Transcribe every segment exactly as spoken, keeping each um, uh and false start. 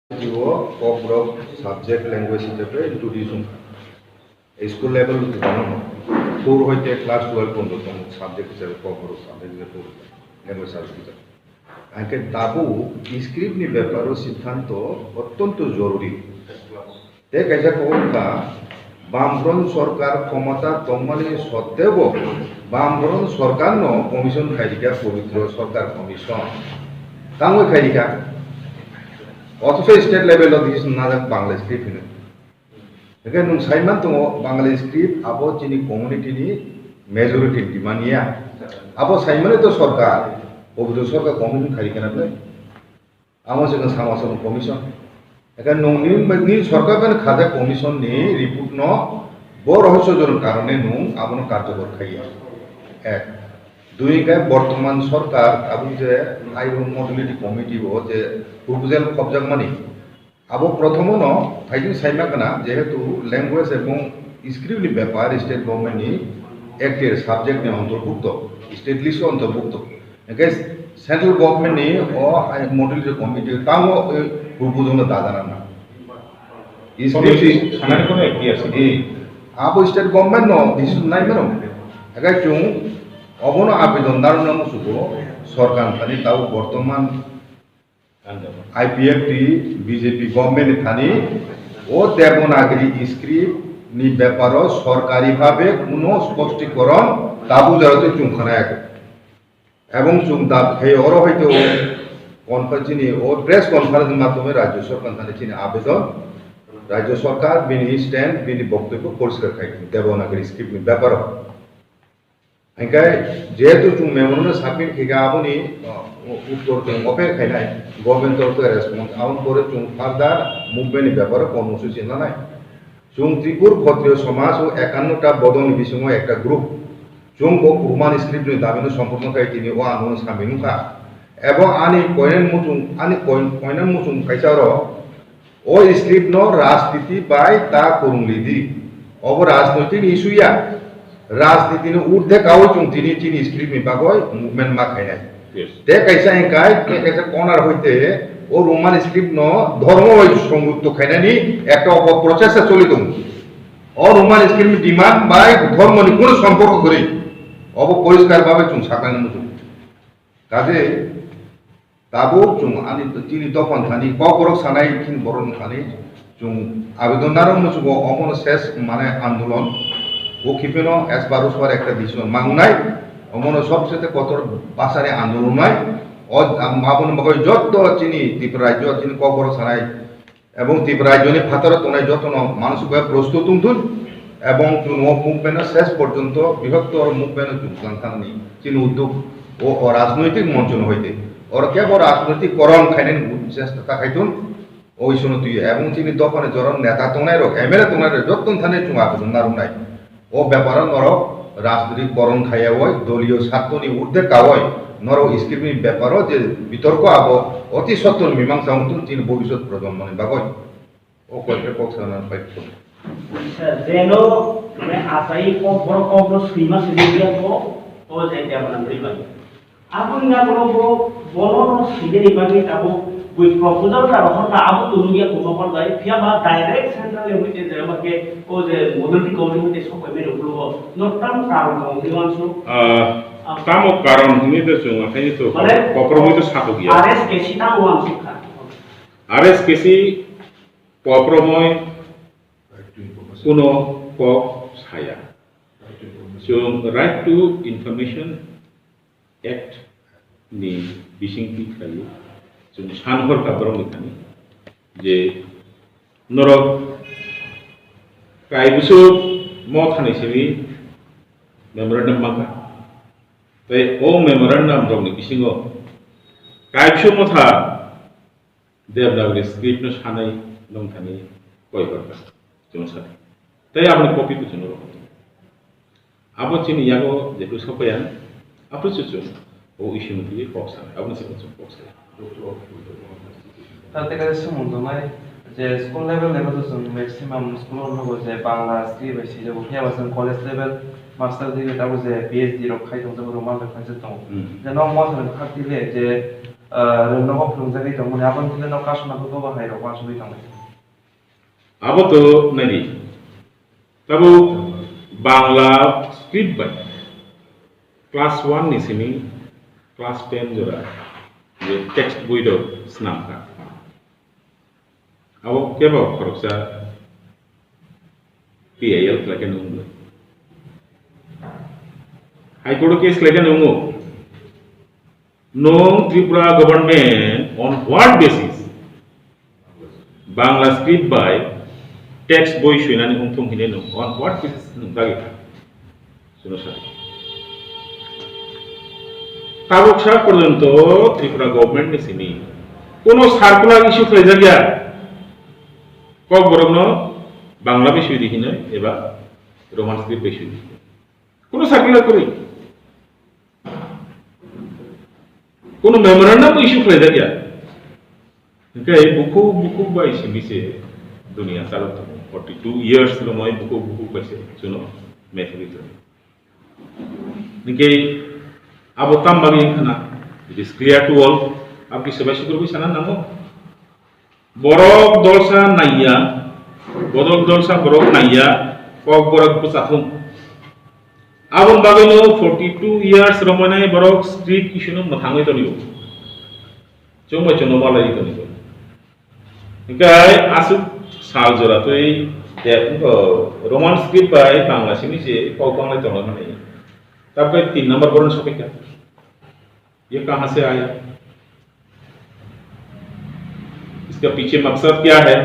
O Kokborok subject language hisabe introduce wngkha. School level to dano four hoite class twelve pondo tong subject hisabe Kokborok subject hisabe poro, language subject hisabe. Angkhe tabuk script ni beparo siddhanto ottonto joruri. Tei kaisa kok wngkha, Bamfront sorkar khomota tongmani sotteo bo Bamfront sorkarno commission khairikha, Pobitro Sorkar Commission. Tangwi khairikha. Othocho state level o decision najak Bangla script hwnwi. Hwnkhe nwng saiman tongo Bangla script abo chini community ni majority ni demand ya. Abo saimani to sorkar, Pobitro Sorkar Commission khairikha na bwlai. Amo se khe sama sama commission. Eka nung ni, ni sorkar bai khajak commission ni report no bo rohosyo jono karone nung abono karjokor khaiya. Ek. Dui khe bortoman sorkar abo je Airung Modality Committee o je proposal khobjakmani. Abo prothomo no thaijing saima kana jehetu language ebong script ni bepar state government ni acted subject ni antorbhukto, state list o antorbhukto. Hingke central government ni o ai model je committee tamo e proposal no dajana na. Committee sanani kono F D R C. E, abo state government no decision nai mano. Hingke chung obono abidon daruna musugo sorkar thani tau bortoman I P F T B J P government ni thani o Devanagari script ni beparo sorkari bhabe kuno spostikorong tabu jora tei chung khana yakho. Ebong chwng dabi khai oro hai to conference ni o press conference ni madhyome Rajya Sorkar thani chini abedon, Rajya Sorkar bini stand, bini boktobyo poriskar khai Devanagari script ni beparo. Hingkai jehetu chwng memorandum submit khaikha aboni, uh, uttor chwng open khainai, government torokhe response, aboni pore chwng further movement ni beparo kormosuchi lanai. Chwng Tripur Khotriyo Somaj o ekanno ta bodolni bisingo ekta group. Chwng bo Roman script ni dabino somporthon khai tini o andolon samung wngkha. Ebo ani koinani muchung, ani koin-, koinani muchung kaisa oro o script no rajniti bai ta kwrwng lidi. Obo rajnoitik ni issue ya. Rajniti ni urdhe kawi chwng tini chini script ni bagwi movement ma khainai. Yes. Tei kaisa hingkai, tei kaisa corner hoite o Roman script no dhormo bai songukto khainani ekta obo process choli tongo. O Roman script ni demand bai dhormo ni kuno somporko kwrwi. Obo poriskar bhabe chwng saknani muchung. Kaje tabuk chwng ani chini dophani thani kokborok sanai chini borokni thani Chwng abidon narwk muchungo omono ses mane andolon. O khipheno esbar usbar ekta decision mangnai. Omono sobsete kotor bwsani andolon nai. O, am-, aboni bagwi jotto chini Tripura rajyo chini kokborok sanai ebong Tripura rajyoni phataro tongnai jotono manusikwai prostut wngthun ebong chwng o movement-no ses porjonto brihottor movement-no chwng twlang thangni chini udduk o, o rajnoitik monchono hoite. Oro kebo rajnoitik koron khainani chesta ta khaithun. O isuno twi ebong chini dophani joron neta tongnai rok, M L A tongnai rok, jottoni thani chwng abidon narwknai. O beparo norok rajniti koron khaiyawi, doliyo sartoni urdhe kawi, norok script ni beparo je bitorko abo oti sotto ni mimangsa wngthun chini bobisot projonmoni bagwi. O koi khe kok sana pai. Sir, jeno, mane, achai kok borok kok no swima swima ko, o je Devanagari bai. Aboni yagulo bo, bono no sinani bagwi tabuk bui proposal ta rohor ta abo tunu ya kono pordai, phiya ba direct central level ke jeba ke o je model ti kodi hote sok bai mero gulo no tam karon kong di wansu. Ah, tamo karon hini de chwng akhai to Mane, kopromoi to sabo giya. R S K C tamo wansu kha. R S K C kopromoi kuno kok saya. Chwng Right to Information Act ni bisingtwi khlaiwi chwng san hor kha borokni thani je norok kaibwswk mothani simi memorandum mankha. Tei o memorandum rokni bisingo kaibwswk motha Devanagari script no sanai nongthani koi horkha chwng sa. Tei aboni copy bo chwng rohor. Abo chini yago jephru sopayan, aphru se chwng o issue no twi kok sanai, aboni se chwng kok sanai. Tate kaisa swmung tongnai je school level level to chwng maximum school o nugo je Bangla script bai swijak, phiya ba chwng college level master degree tabo je P H D rok khai tong jago, Roman rok khai tongo. Hmm. Je nok motha rok khak tile je ah, nogo phwrwngjagwi tongmani, aboni bagwi no customer bo bo hai rok uansugwi tongnai. Abo to naidi. Tabuk Bangla script bai class one ni simi class ten jora je text boi rok swnam kha. Abo kebo khoroksa P I L khlai khe nungo. High Court o case khlai khe nungo. Nung Tripura government on what basis Bangla script bai text boi swinani wngthung hinwi nung on what basis nung dagi kha? Chwngno sa. Tabuk sa porjonto Tripura government ni simi kono circular issue khlaijak ya Kokborokno Bangla bai swi di hinwi eba Roman script bai swi di hinwi. Kono circular kwrwi. Kono memorandum issue khlaijak ya. Hingke bukhuk bukhuk bai simi se dunia chalo tongo. Forty two years romoi bukhuk bukhuk bai se chuno methwi tongo. Hingke abo tam bagwi wngkha na, it is clear to all. Abo kisa bai sukur bai sana nango. Borok dolsa naiya, borok dolsa borok naiya, Kokborok bwchathung. Aboni bagwino forty two years romoi nai borok script issue no mwthangwi tonio. Chwng bai chwngno malai tongwi tongo. Hingke aswk sal jora twi de, o, Roman script bai Bangla simi se kok banglai tonglaimani. Tabukhe tin number borok sokikha. Ye kahan se aaya? Iska piche maksad kya hai?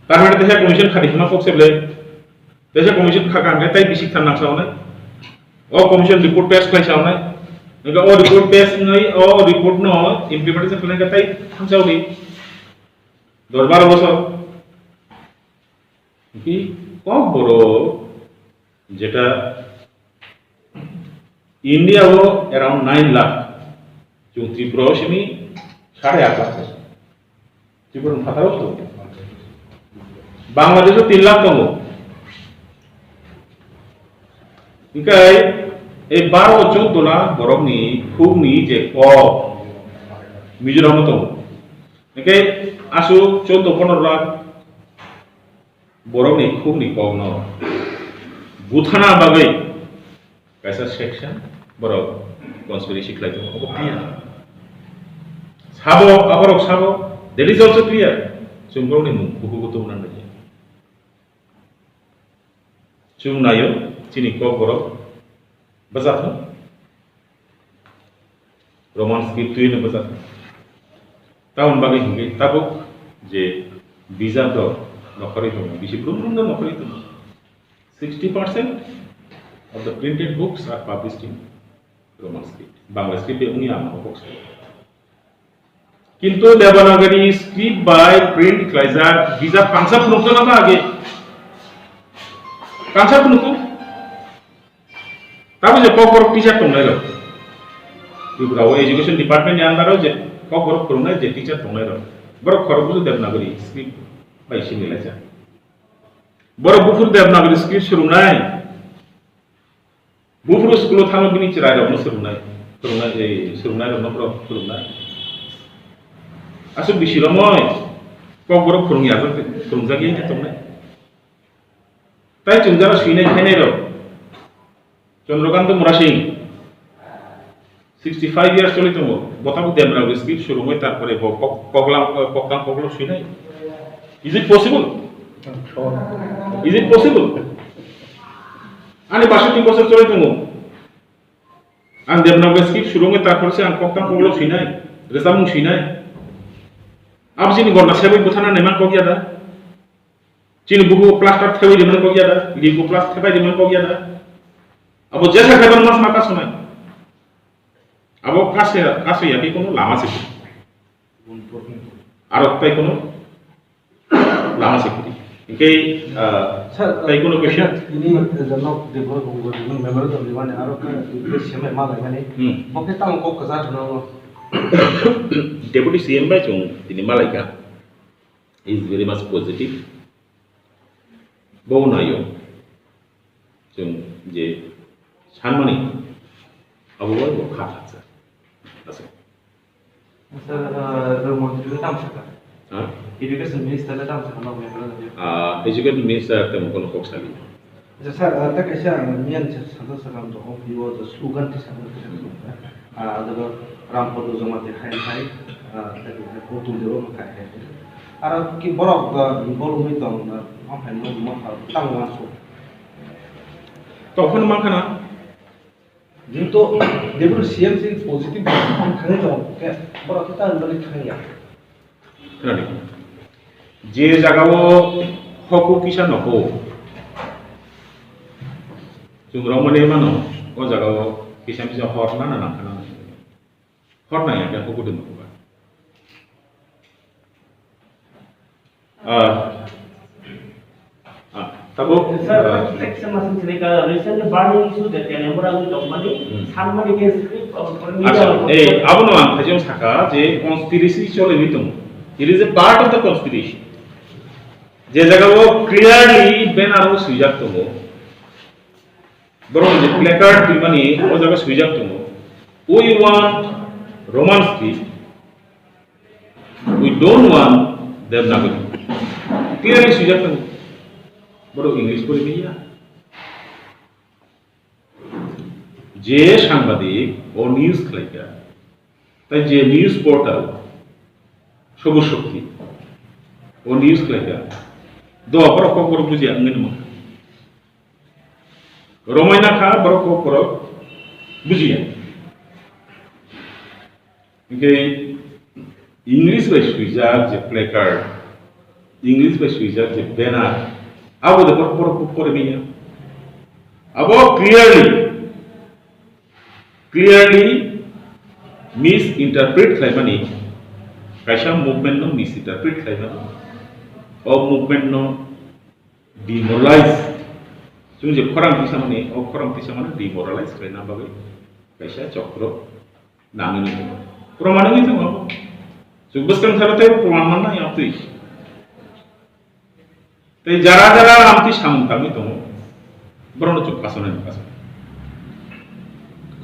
Tar mane teisa commission khadi hima kok se ble. Teisa commission kha kang kai tai bisik than nang saunai. O commission report pass khlai saunai. Nangkha o report pass ngai o report no implementation khlai kai tai than sauni. Dos baro bosor. Ki kok borok jeta India o around nine lakh, chwng Tripura o simi sare aat lakh. Tripura ni phataro tongo. Bangladesh o tin lakh tongo. Hingkai e baro choddo lakh borok ni khuk ni je kok Mizoram o tongo. Hingkai aswk choddo pondro lakh borok ni khuk ni kok no buthana bagwi kaisa section borok conspiracy khlai tongo, obo clear. Sabo, aborok sabo, that is also clear. Chwng borokni mung kubugo tongna nangya. Chwng naio, chini kok borok bwchathung. Roman script twi no bwchathung. Tamoni bagwi hingwi tabuk je bijap rok nokhorwi tongo, bisi brum brum no nokhorwi tongo. Sixty percent of the printed books are published in Roman script. Bangla script bai wngya ang kok sai. Kintu Devanagari script bai print khlaijak bijap kangsa phunukjak na age. Kangsa phunukgo. Tamo je Kokborok teacher tongnai rok. Tripura o education department ni under o je Kokborok phunuknai je teacher tongnai rok. Borok khorok bujo Devanagari script bai simi laijak. Borok buphuru Devanagari script swrwngnai. Buphuru school o thangwi bini chwrairokno swrwngnai, swrwngnai, eh, swrwngnairokno borok swrwngnai. Aswk bisi romwi Kokborok phwrwngya, phwrwngjagwi tongnai. Tai chwngjaro swinai khainairok. Chandrakanta Murasing, sixty five years choli tongo, bo tabuk Devanagari script swrwngwi tarpore bo kok-, koklam, eh, koktang koklop swinai. Is it possible? Is it possible? Ani basho tin bosor choli tongo. Ang Devanagari script swrwngwi tarpore se ang koktang koklop swinai, rwchapmung swinai. Abo chini gorna sebwi bwthana naiman kok ya da? Chini buku plaster thebai rimani kok ya da, liku plaster thebai rimani kok ya da. Abo jesa khaiban mas ma kasonai. Abo kase, kase ya ki kono lama se. Aro tai kono lama se kiri. Hingke, ah, Sir, tai kono question? Ini, eh, jano Deputy Governor memorandum rimani aro ke, ke seme ma laimani. Hmm. Bo ke tang kok kwchar no. Deputy C M bai chwng tini malaika. Is very much positive. Bo naio. Chwng je sanmani abo bai bo kha kha sa. Asa. Sir, uh, the montri le tam saka. Ha? Education minister le tam saka, no, no, no. Ah, education minister temo kono kok sali. Acha, sir, uh, ta kaisa, uh, miyan sa-, sasa sakam to, oh, you was a slogan to sakam to. Ah, the Rampada Jamatia hai hai, ah, ta kaisa Putul Dewa ma hai hai. Aro ki borok, uh, involve wngwi tong, uh, ma hai no, ma ha, tang ma so. Tongphano mankha na? Jehetu deputy C M si positive thangwi tongo, khe borok khe ta wngmani thangya. Khwnadi. Je jagao hoku kisa nogo, chwng romani mano, o jagao kisa misa hor nana nangkha nang. Hor nangya khe hoku de nogo ba. Ah. Ah, tabo, sir, ah, protection masing sini ka recently burning issue that can emora ang tongmani, hmm, sanmani ke script or, or media. Acha, or ei, abono ang thajong saka je conspiracy chole wi tongo. It is a part of the conspiracy. Je jaga o clearly banner o swijak tongo. Borok je placard twimani o jaga swijak tongo. We want Roman script. We don't want Devanagari. Clearly swijak tongo. Borok English pori manya. Je sangbadik o news khlaika, tai je news portal Sobu Shokti o news khlaika, do borok kok borok bujiya wngwi nangma. Romai nakha borok kok borok bujiya. Hinkhe English bai swijak je placard, English bai swijak je banner, abo de borok, borok pore manya. Abo clearly, clearly misinterpret khlaimani, kaisa movement no misinterpret khlaimani, o movement no demoralize, chwng je khorang tisamani, o khorang tisamani demoralize khlaina bagwi kaisa chokro nangwi nangwi. Proman wngwi tongo. Chwng bwskang salo tei proman manna yang twi. Tei jara jara amtwi samung tangwi tongo. Borokno chwng kasonani kasonai.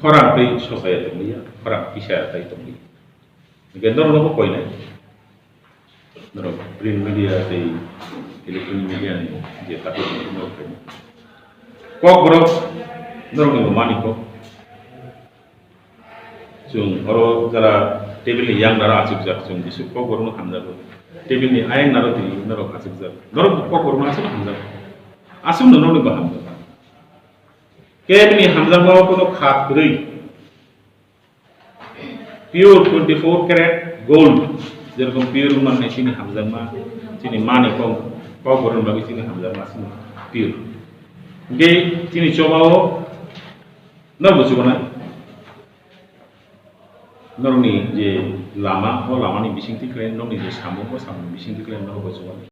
Khorang tei sochaya tongliya, khorang kisaya tei tongliya. Hingke norokno bo koinai. Norok print media tei electronic media ni je takhuk tongthokma rok kok borok norok ni bo mani kok. Chwng oro jara table ni yang naro achukjak chwng bisu kok borok no hamjago. Table ni ayang naro twi norok achukjak. Norok bo kok borok no aswk hamjak. Aswk no norok ni bo hamjak. Kebini hamjakma o kono kha kwrwi. Pure twenty-four karat gold, jerokom pure wngma hai chini hamjakma, chini mani kok, kok borokni bagwi chini hamjakma chini pure. Hingke chini chobao norok bo chubanai. Norokni je lama, o lamani bisingtwi khlai, norokni je samung, o samung bisingtwi khlai norok bo chubanai.